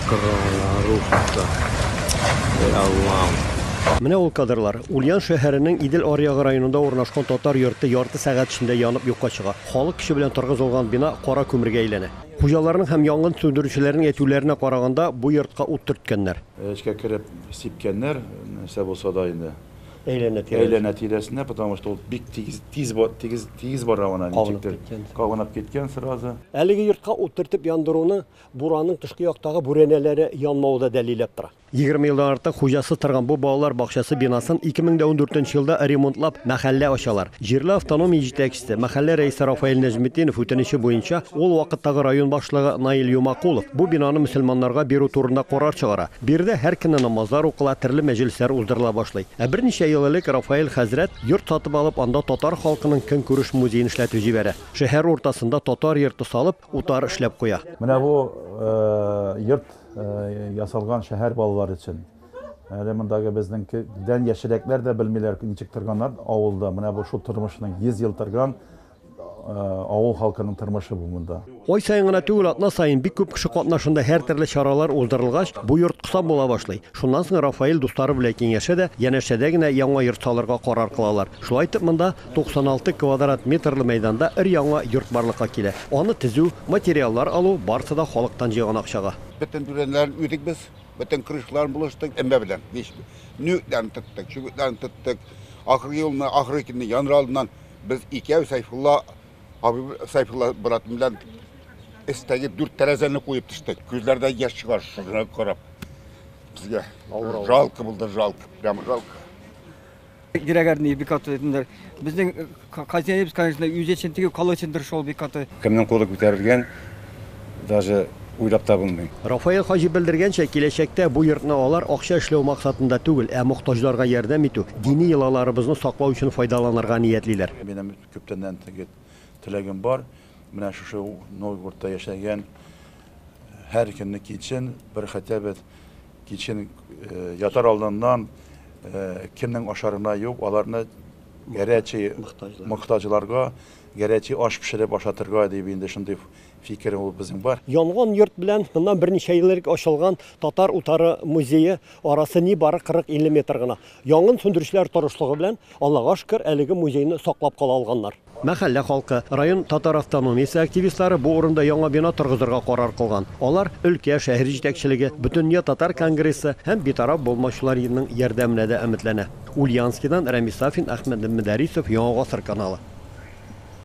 Акрын рухта. Эй Аллам. Менә ул кадрлар. Ульян шәһәренең Идел аръягы районында урнашкан татар йорты ярты сәгать эчендә янып юкка чыга. Халык көче белән торгызылган бина кара күмергә әйләнә. Хуҗаларның һәм янгын сүндерүчеләрнең әйтүләренә караганда, бу йортка ут төрткәннәр. Эчкә кереп сипкәннәр, нәрсә булса да инде. Әйләнә-тирәсенә. Әйләнә-тирәсенә, потому что ул бик тигез, тиз, тигез, тигез бара ана, Кабынып ничектер. киткән. Кабынып киткән сразу. Әлеге йортка ут төртеп яндыруны бураның тышкы яктагы бүрәнәләре янмавы да дәлилләп тора. 20 елдан артык хуҗасыз торган бу балалар бакчасы бинасын 2014 елда ремонтлап, мәхәллә ачалар. Җирле автономия җитәкчесе, мәхәллә рәисе Рафаэль Нәҗметдинов үтенече буенча ул вакыттагы район башлыгы Наил Юмакулов бу бинаны мөселманнарга бирү турында карар чыгара. Биредә һәр көнне намазлар укыла, төрле мәҗлесләр уздырыла башлый. Ә берничә ел элек Рафаэль хәзрәт йорт сатып алып, анда татар халкының көнкүреш музеен эшләтеп җибәрә. Шәһәр уртасында татар йорты салып, утар эшләп куя. Менә бу йорт ясалган шәһәр балалары өчен. Әле мондагы безнеңкедән яшьрәкләр дә белмиләр, ничек торганнар авылда. Менә бу шул тормышның 100 ел торган авыл халкының тормышы бу монда. Ай саен гына түгел, атна саен бик күп кеше катнашында һәртөрле чаралар уздырылгач, бу йорт кысан була башлый. Шуннан соң Рафаэль дуслары белән киңәшә дә, янәшәдә генә яңа йорт салырга карар кылалар. Шулай итеп монда 96 квадрат метрлы мәйданда өр-яңа йорт барлыкка килә. Аны төзү, материаллар алу барысы да халыктан җыйган акчага. Бөтен бүрәнәләрен үдек без, бөтен крышаларын булыштык, өмә белән. Нүкләрен тоттык, чүбекләрен тоттык. Ахыргы елны, ахыргы көнне яныр алдыннан без икәү Сайфулла абый, Сайфулла братым белән өстәге дүрт тәрәзәне куеп төштек. Күзләрдә яшь чыга, шуңа карап. Безгә жалко булды, жалко, прямо жалко. Кирәгәрне бик каты әйтеннәр. Безнең хозяиныбыз, конечно, үзе өчен түгел, халык өчен тырыша ул бик каты. Кемнең кулы күтәрелгән, даже уйлап та булмый. Рафаэль хаҗи белдергәнчә, киләчәктә бу йортны алар акча эшләү максатында түгел, ә мохтаҗларга ярдәм итү, дини йолаларыбызны саклау өчен файдаланырга ниятлиләр. Минем күптәннән теге теләгем бар. Менә шушы Новгородта яшәгән һәр көнне кичен бер хотя бы кичен ятар алдыннан кемнең ашарына юк, аларны горячий мохтаҗларга горячий аш пешереп ашатырга дип инде шундый фикер ул безнең бар. Янган йорт белән моннан берничә ел элек ачылган Татар утары музее арасы нибары 40-50 метр гына. Янгын сүндерүчеләр тырышлыгы белән, Аллага шөкер, әлеге музейны саклап кала алганнар. Мәхәллә халкы, район татар автономиясе активистлары бу урында яңа бина торгызырга карар кылган. Алар өлкә, шәһәр җитәкчелеге, Бөтендөнья татар конгрессы һәм битараф булмаучыларның ярдәменә дә өметләнә. Ульяновскидан Рәмис Сафин, Әхмәт Мөдәрисов, Яңа гасыр каналы.